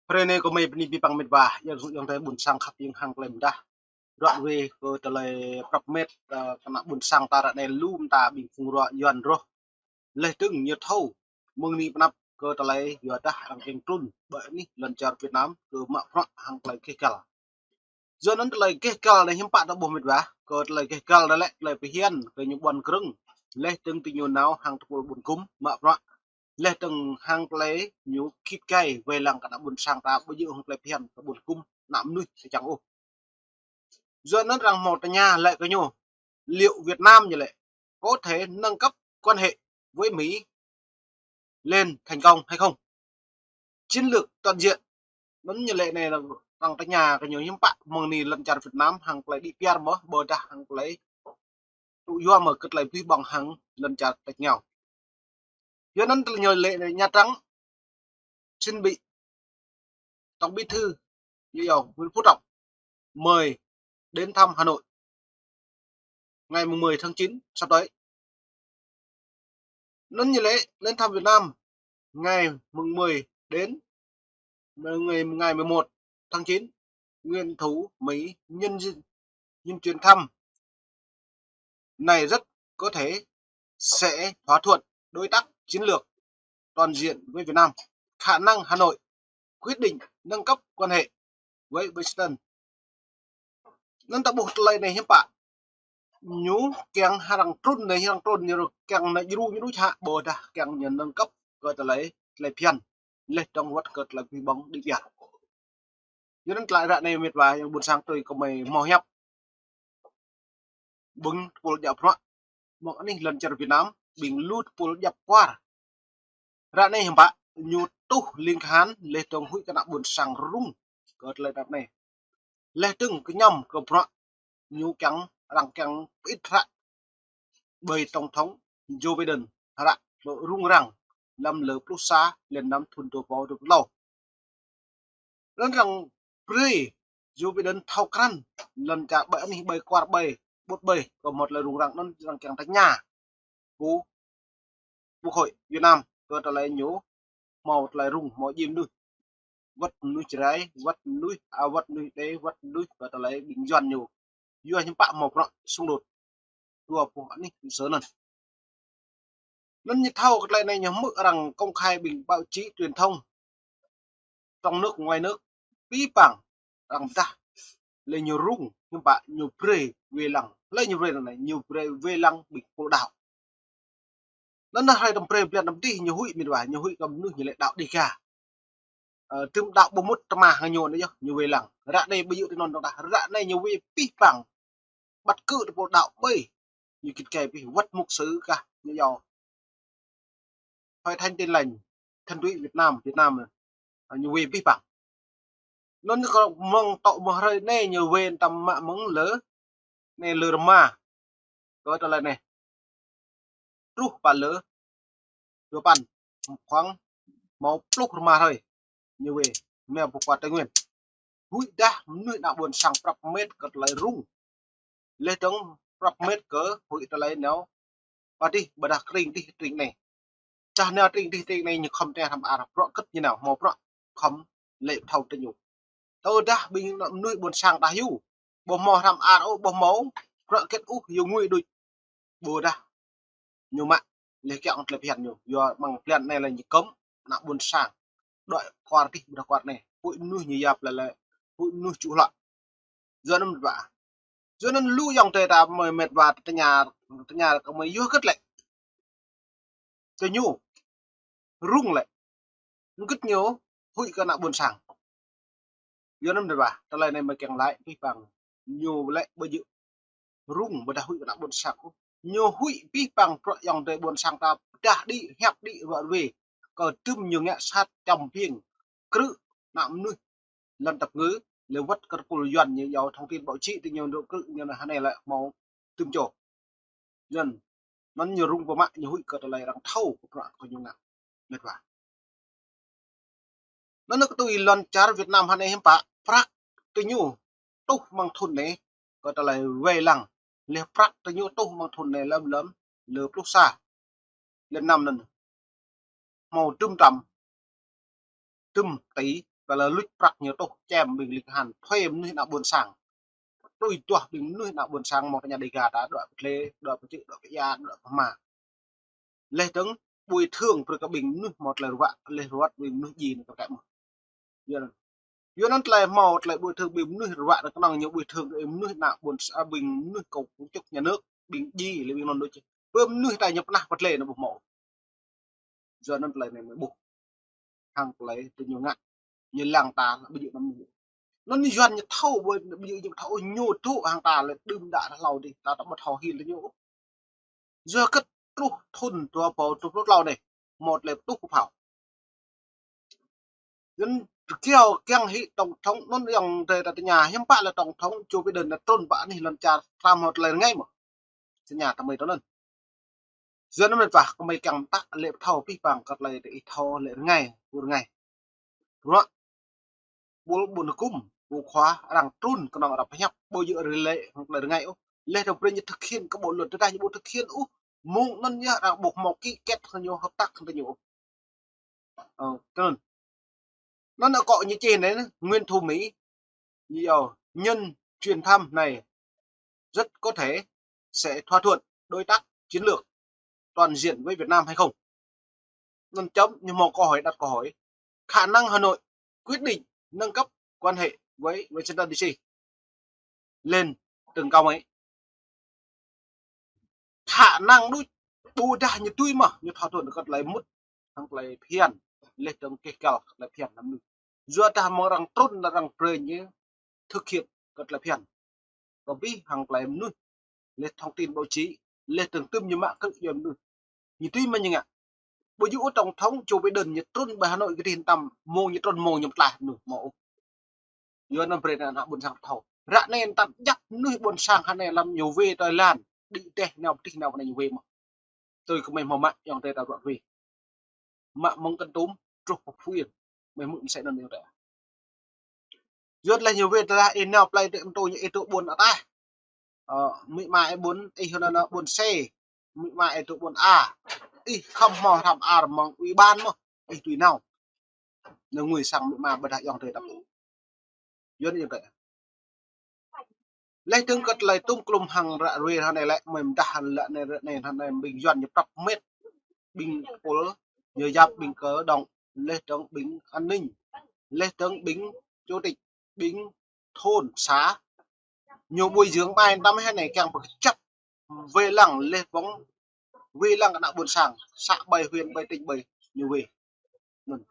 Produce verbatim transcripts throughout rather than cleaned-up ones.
Hrơi anai kâo mơi bơni abih bang met wa, ayŏng, ayŏng adơi ƀôn sang khăp hiêng hăng tơlơi mơdah. Ră ruai kơ tơlơi prăp met, ơ, kơ ană ƀôn sang ta ră anai lu mơta ƀing phung rŏ Yuan rŏh. Laih dơ̆ng ñu thâo mơ̆ng anai pơ anăp kơ tơlơi yua dah arăng kiăng trŭn ƀơi anih lŏn čar Việt Nam kơ mă bruă hăng tơlơi gêh gal. Yua anŭn tơlơi gêh gal anai hiư̆m pă ta ƀuh met wa, kơ tơlơi gêh gal anai lĕ tơlơi phiăn kơ ñu ƀuăn krơ̆ng. Laih dơ̆ng tơ ñu nao hăng tơpul ƀun gum mă bruă. Laih dơ̆ng hăng tơlơi ñu git gai wai lăng kơ ană ƀôn sang ta ƀu djơ̆ hăng tơlơi phiăn kơ ƀun gum ană mơnuih sa čang ôh. Yua anŭn arăng hmâo tơña lĕ kơ ñu, liệu Việt Nam ñu lĕ có thể nâng cấp quan hệ với Mỹ lên thành công hay không? Chiến lược toàn diện. Anŭn ñu lĕ anai arăng tơña kơ ñu hiư̆m pă mơ̆ng anai lŏn čar Việt Nam hăng tơlơi đĭ piar mơ̆, ƀôdah hăng tơlơi tŭ yua mơ̆ kơ tơlơi abih bang hăng lŏn čar tač rơngiao. Yua anŭn tơlơi ñu lĕ anai Nha Trang chuẩn bị Tổng Bí thư Nguyễn Phú Trọng mời đến thăm Hà Nội ngày mười tháng chín sắp tới. Anŭn ñu lĕ lên thăm Việt Nam ngày mười đến ngày, ngày mười một tháng chín, nguyên thủ Mỹ nhân, nhân chuyến thăm này rất có thể sẽ thỏa thuận đối tác chiến lược toàn diện với Việt Nam. Khả năng Hà Nội quyết định nâng cấp quan hệ với Washington. Anŭn ta ƀuh tơlơi anai hiư̆m pă. Ñu kiăng arăng trŭn anai, arăng trŭn ñu kiăng anai djru ñu đôč hă, ƀôdah kiăng ñu nâng cấp kơ tơlơi, tơlơi phiăn. Laih dơ̆ng wơ̆t kơ tơlơi abih bang đĭ piar. Yua anŭn tơlơi ră anai met wa ayŏng ƀôn sang tui kơ mơi hmâo hiăp ƀing tơpul djă bruă mơ̆ng anih lŏn čar Việt Nam, ƀing lu tơpul djă kwar. Ră anai hiư̆m pă ñu tuh ling kahan laih dơ̆ng huĭ kơ ană ƀôn sang rŭng kơ tơlơi tap anai. Laih dơ̆ng kơñăm kơ bruă ñu kiăng, arăng kiăng pơit hră ƀơi Tổng thống Joe Biden hră ƀơi rŭng răng lăm lơ pluh sa blan năm thŭn dua rơbâo dua pluh klâo. Anŭn arăng brơi Joe Biden thâo krăn lŏn čar ƀơi anih ƀơi kwar ƀơi ƀut ƀơi kơ hmâo tơlơi rŭng răng anŭn arăng kiăng tơña kơ Quốc hội Việt Nam kơ tơlơi ñu hmâo tơlơi rŭng hmâo djim đôč. Wơ̆t mơnuih Jrai, wơ̆t mơnuih, a, wơ̆t mơnuih Êđê, wơ̆t mơnuih kơ tơlơi ƀing Yuan ñu. Yua hiư̆m pă hmâo bruă xung đột dua boh anih sơ anŭn. Anŭn ñu thâo kơ tơlơi anai ñu hmư̆ arăng công khai ƀing báo chí truyền thông trong nước ngoài nước abih bang arăng pơdah lĕ ñu rŭng hiư̆m pă ñu brơi wai lăng. Lĕ ñu brơi anai, ñu brơi wai lăng ƀing pô đaŏ. Anŭn hrơi tơm brơi blan năm dih ñu huĭ met wa, ñu huĭ kơ mơnuih ñu lĕ đaŏ Đêga. Ơ, tơm đaŏ ƀu mŭt tơma hăng ñu anai yơh, ñu wai lăng. Ră anai ƀu djơ̆ tui anŭn dơ̆ng tah, ră anai ñu wai abih bang. Băt kơ tơpul đaŏ ƀơi. Ñu git gai abih wơ̆t mục sư kah ñu yua. Hội Thánh Tin Lành thuần túy Việt Nam, Việt Nam, ơ, ñu wai abih bang. Anŭn kơ mơ̆ng tŏ mơ̆ng hrơi anai ñu wai tơm mă mơ̆ng lơ, anai lơ rơma. Kơ tơlơi anai. Pluh pă lơ, dua păn, khoảng hmâo pluh rơma hrơi. Ñu wai, mơ̆ng pơkua Tây Nguyên. Huĭ dah mơnuih ană ƀôn sang prăp met kơ tơlơi rŭng. Laih dơ̆ng prăp met kơ huĭ tơlơi nao. Pă dih, ƀôdah tring dih, tring anai. Čah nao tring dih, tring anai ñu khŏm tơña hrăm ar, bruă kơ̆t ñu nao, hmâo bruă khŏm lĕ thâo tơ ñu. Tơdah ƀing ană mơnuih ƀôn sang ta hyu. Ƀu hmâo hrăm ar ôh, ƀu hmâo bruă kơ̆t ôh, yua ngui đôč. Ƀôdah ñu mă, laih kiăng tơlơi phiăn ñu. Yua mơ̆ng blan anai lĕ ñu kơ̆m, ană ƀôn sang. Đuaĭ kwar dih, ƀôdah kwar anai. Huĭ mơnuih ñu yap lĕ lĕ, huĭ mơnuih čuh lă. Yua anŭn met wa. Yua anŭn lu ayŏng adơi ta mơi met wa tơña, tơña kơ mơi yua hơget lĕ. Tơ ñu rŭng lĕ. Hơget ñu huĭ kơ ană ƀôn sang. Yua anŭn met wa, tơlơi anai mơi kiăng laĭ abih bang. Ñu lĕ ƀu djơ̆ rŭng ƀôdah huĭ kơ ană ƀôn sang. Ñu huĭ abih bang bruă ayŏng adơi ƀôn sang ta pơdah đĭ, hiăp đĭ, ruă ruai. Kơ tơm ñu ngă sat čăm biêng. Krư̆ ană mơnuih lŏn tơpơngư, lĕ wơ̆t kơ tơpul Yuan ñu yua thông tin báo chí tơ ñu dŏ krư̆ ñu anai lĕ hmâo tơm čô. Yuan, anŭn ñu rŭng pơmă ñu huĭ kơ tơlơi arăng thâo kơ bruă kơ ñu ngă. Met wa. Anŭn kơ tui lŏn čar Việt Nam hơnai hiư̆m pă, prăk tơ ñu tuh mơ̆ng thŭn anai, kơ tơlơi wai lăng. Laih prăk tơ ñu tuh mơ̆ng thŭn anai lơ̆m lơ̆m, lơ pluh sa. Lơ năm anŭn. Hmâo dŭm trăm, dŭm tỉ Tơlơi luč prăk ñu tŏh čem ƀing ling kahan, thuê mơnuih ană ƀôn sang. Tui tuah ƀing mơnuih ană ƀôn sang mơ̆ng tơña Dêga ta, đuaĭ pơ Tlê, đuaĭ pơ Čư̆, đuaĭ pơ Ia, đuaĭ pơ Hma. Laih dơ̆ng bồi thường brơi kơ ƀing mơnuih hmâo tơlơi ruă, laih ruă ƀing mơnuih djai anŭn kơ kĕ mơ̆n. Yua anŭn. Yua anŭn tơlơi hmâo tơlơi bồi thường ƀing mơnuih ruă anŭn kơnơ̆ng ñu bồi thường kơ ƀing mơnuih ană ƀôn s-, a, ƀing mơnuih công chức nhà nước, ƀing djai, laih ƀing anŭn đôč. Ƀing mơnuih ta ñu pơnah pơ Tlê anŭn ƀu hmâo. Yua anŭn tơlơi anai mơ̆ ƀuh. Hăng tơlơi tơ ñu ngă. Ñu lăng ta, ƀu djơ̆ anŭn ñu. Anŭn ñu Yuan ñu thâo, ƀu, ƀu djơ̆ ñu thâo, ñu thâo hăng ta lĕ đưm đă hlâo dih, ta, ta ƀu thâo hil tơ ñu. Yua kơ truh thŭn dua rơbâo dua pluh klâo anai, hmâo tơlơi pơtuh pơphao. Anŭn kiăng, kiăng hĭ tổng thống, anŭn yơh tơ ta tơña, hiư̆m pă lĕ tổng thống Joe Biden anŭn trŭn pơ anih lŏn čar Trump hmâo tơlơi rơngai mơ̆n. Tơña tơmơi tui anŭn. Yua anŭn mơ̆n pă, kơmơi kiăng pơtă lĕ pơthâo pih pang kơ tơlơi ih thâo lĕ rơngai, ƀu rơngai. Ruă, ƀul ƀun hơkŭm, ƀu khua arăng trŭn kơnơ̆ng arăng pơhiăp, ƀu djơ̆ rơlĕ hăng tơlơi rơngai ôh. Laih dơ̆ng brơi ñu thực hiện kơ bộ luật tơdah ñu ƀu thực hiện ôh. Mơ̆ng anŭn yơh arăng ƀu hmâo ký kết hăng ñu hợp tác hăng tơ ñu ôh. Ơ, tui anŭn. Anŭn akŏ ñu čih anai, Nguyễn Thu Mỹ, ñu yua nhân chuyến thăm này rất có thể sẽ thỏa thuận đối tác chiến lược toàn diện với Việt Nam hay không? Anŭn chấm, ñu hmâo câu hỏi, đặt câu hỏi. Khả năng Hà Nội quyết định nâng cấp quan hệ với Washington D C lên tầm cao mới. Khả năng đôč, ƀôdah ñu tui mơ̆n, ñu thâo tui kơ tơlơi mŭt, hăng tơlơi phiăn, laih dơ̆ng keh kăl kơ tơlơi phiăn anăm mơ̆n. Yua dah mơ̆ng arăng trŭn arăng brơi ñu thực hiện kơ tơlơi phiăn. Kơ ƀing hăng tơlơi mơnuih, laih thông tin báo chí, laih dơ̆ng tơm ñu mă krư̆ yua mơnuih. Ñu tui mơ̆n ñu ngă. Ƀu djơ̆ ôh tổng thống Joe Biden ñu trŭn pơ Hà Nội kơdih tăm, mơ̆ng ñu trŭn mơ̆ng ñu pơtlaih mơnuih hmâo ôh. Yua anŭn brơi ană ƀôn sang thâo. Ră anai tơdah djăp mơnuih ƀôn sang hơnai lăm ñu wai tơlơi lan. Đĭ teh nao pơtih nao pơ anai ñu wai mơ̆n. Tui kơmơi hmâo mă ayŏng adơi ta ruă ruai. Mă mơ̆ng Kon Tum truh pơ Phú Yên. Mơi hmư̆ mơsĕ anŭn ayŏng adơi. Yua tơlơi ñu wai tơdah ih nao plơi tơ̆ mơtô ñu ih tŭ ƀôn ataih. Ơ, amĭ ama ih ƀôn, ih hơnăn ƀôn C. Amĭ ama ih tŭ ƀôn A. Ih khŏm hmâo hrăm ar mơ̆ng ủy ban mơ̆n. Ih tui nao. Nao ngui sang amĭ ama ƀôdah ayŏng adơi ta pô. Yua anŭn ayŏng adơi. Laih dơ̆ng kơ tơlơi tŭm klŭm hăng ră ruai hơnai lĕ, mơi mơdah hăng lĕ anai ră anai hơnai ƀing Yuan ñu prăp met. Ƀing pôl, ñu yap ƀing kơ đŏng, laih dơ̆ng ƀing an ninh, laih dơ̆ng ƀing chủ tịch, ƀing thôn, xã. Ñu ƀuh yơ̆ng ƀai tăm hơnai kiăng pơkơjăp wai lăng laih dơ̆ng wai lăng ană ƀôn sang, xã ƀai huyện ƀai tỉnh ƀai ñu wai. Anŭn.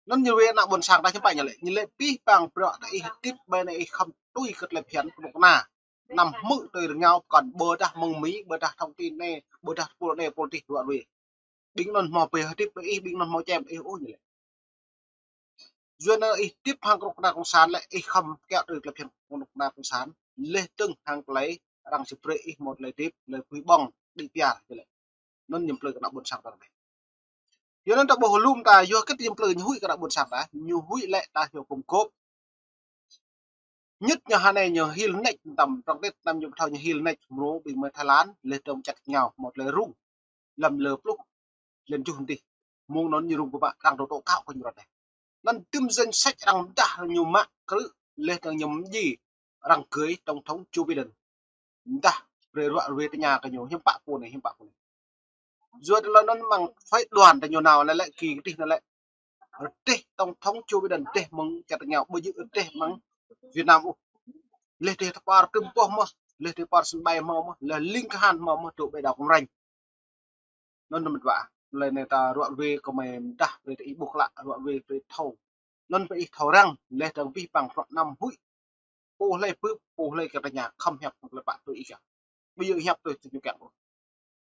Anŭn ñu wai ană ƀôn sang ta hiư̆m pă ñu lĕ. Ñu lĕ pih pang bruă ta ih hơdip ƀai anai ih khŏm tui kơ tơlơi phiăn kơnuk kơna. Anăm hmư̆ tui rơngiao pơkŏn ƀôdah mơ̆ng Mi, ƀôdah thông tin anai, ƀôdah pôl anai pôl adih ruă ruai. Ƀing anŭn hmâo pơhơdip ƀing ih, ƀing anŭn hmâo čem ƀing ih ôh ñu lĕ. Yua anŭn ih hơdip hăng kơnuk kơna cộng sản lĕ, ih khŏm kiaŏ tui tơlơi phiăn kơnuk kơna cộng sản. Laih dơ̆ng hăng tơlơi arăng či brơi ih hmâo tơlơi hơdip, tơlơi pui ƀơ̆ng, đĭ piar, tơlơi. Anŭn ñu plư kơ ană ƀôn sang ta anai. Yua anŭn ta ƀuh lŏm ta, yua kơ ñu plư ñu huĭ kơ ană ƀôn sang ta, ñu huĭ lĕ ta hiu kŭm kôp. Nhất ñu hơnai ñu hil nĕč tăm, trong Tết tăm ñu pơthâo ñu hil nĕč mrô ƀing mơi Thái Lan, laih dơ̆ng čăt ñu hmâo tơlơi rŭng. Lăm lơ pluh, lăm juh dih. Mơ̆ng anŭn ñu rŭng pơmă arăng tơtô kâo kơ ñu ră anai. Anŭn tơm danh sách arăng mơdah ñu mă krư̆, laih dơ̆ng ñu mơdjai arăng gơi tổng thống Joe Biden. Mơdah brơi ruă ruai tơña kơ ñu, hiư̆m pă pô anai, hiư̆m pă pô anai. Yua tơlơi anŭn mơ̆ng phái đoàn ta ñu nao anai lĕ, kơ kơdih anai lĕ. Rơdêh tổng thống Joe Biden rơdêh mơ̆ng čar tơngiao, ƀu djơ̆ rơdêh mơ̆ng Việt Nam ôh. Laih rơdêh tơpar tơm pôh mơ̆n, laih rơdêh tơpar sân bay hmâo mơ̆n, laih ling kahan hmâo mơ̆n, truh ƀơi đao kơmranh. Anŭn anŭn mơ̆n ƀă, tơlơi anai ta ruă ruai kơmơi mơdah, brơi ta ih ƀuh klă, ruă ruai brơi thâo. Anŭn brơi ih thâo răng, laih dơ̆ng pih pang bruă anăm huĭ. Pô hlơi pơp, pô hlơi kơ tơña, khŏm hiăp tơlơi pă tui ih kiăng. Ƀu djơ̆ hiăp tui tui ñu kiăng ôh.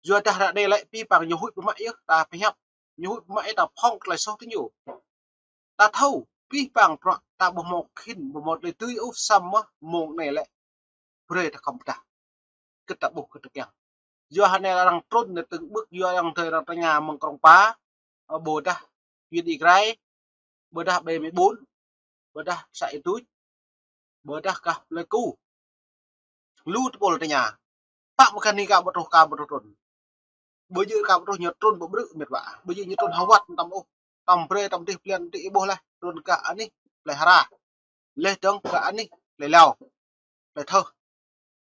Yua dah ră anai lĕ pih pang ñu huĭ pơmă yơh, ta pơhiăp. Ñu huĭ pơmă yơh ta phŏng tơlơi soh tơ ñu. Ta thâo, pih pang bruă, ta ƀu hmâo khĭn, ƀu hmâo tơlơi tui ôh, samơ̆ mơ̆ng anai lĕ. Brơi ta khŏm pơdah. Kơ ta ƀuh kơ ta kiăng. Yua hơnai arăng trŭn anai tơ̆ng ƀư̆k, yua ayŏng adơi arăng tơña mơ̆ng Krông Pa, ơ, ƀôdah huyện Ia Grai, ƀôdah ƀơi Mi Ƀun, ƀôdah xã Ia Tuč, ƀôdah gah Plei Ku. Lu tơpul tơña. Pă mơ̆ng kơ anai ka ƀu truh, ka ƀu truh trŭn. Ƀu djơ̆ ka ƀu truh ñu trŭn ƀu brư̆ met wa. Ƀu djơ̆ ñu trŭn hơwăt tăm ôh. Tăm brơi tăm dih plian dih ih ƀuh laih. Trŭn gah anih. plơi Hra. Leh dơ̆ng kơ anih plơi Lao, plơi Thơh.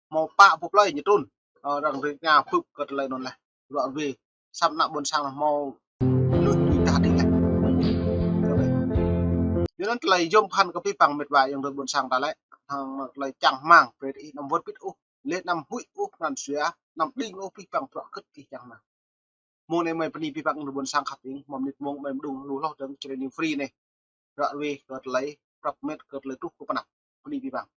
Hmâo pă boh plơi ñu trŭn. Ơ, arăng rĭ ña bưp kơ tơlơi anŭn leh. Ră ruai, samơ̆ ană ƀôn sang hmâo mơnuih tui tah đĭ leh. Yua anŭn tơlơi yôm phăn kơ abih bang mĕt wa ayŏng adơi ƀôn sang ta lĕ, hăng tơlơi čang rơmang, brơi ih anăm wơr bĭt ôh, leh anăm huĭ ôh, anăm sua, anăm đing ôh, abih bang bruă kơ̆t ih čang rơmang. Mông anai mơi bơni abih bang ƀôn sang khăp ing, mơ̆ng mơnit mông mơi mơđung lu hloh dơ̆ng Jrai News Free anai. Ră ruai kơ tơlơi prăp mĕt kơ tơlơi truh kơ pơnăp. Bơni abih bang.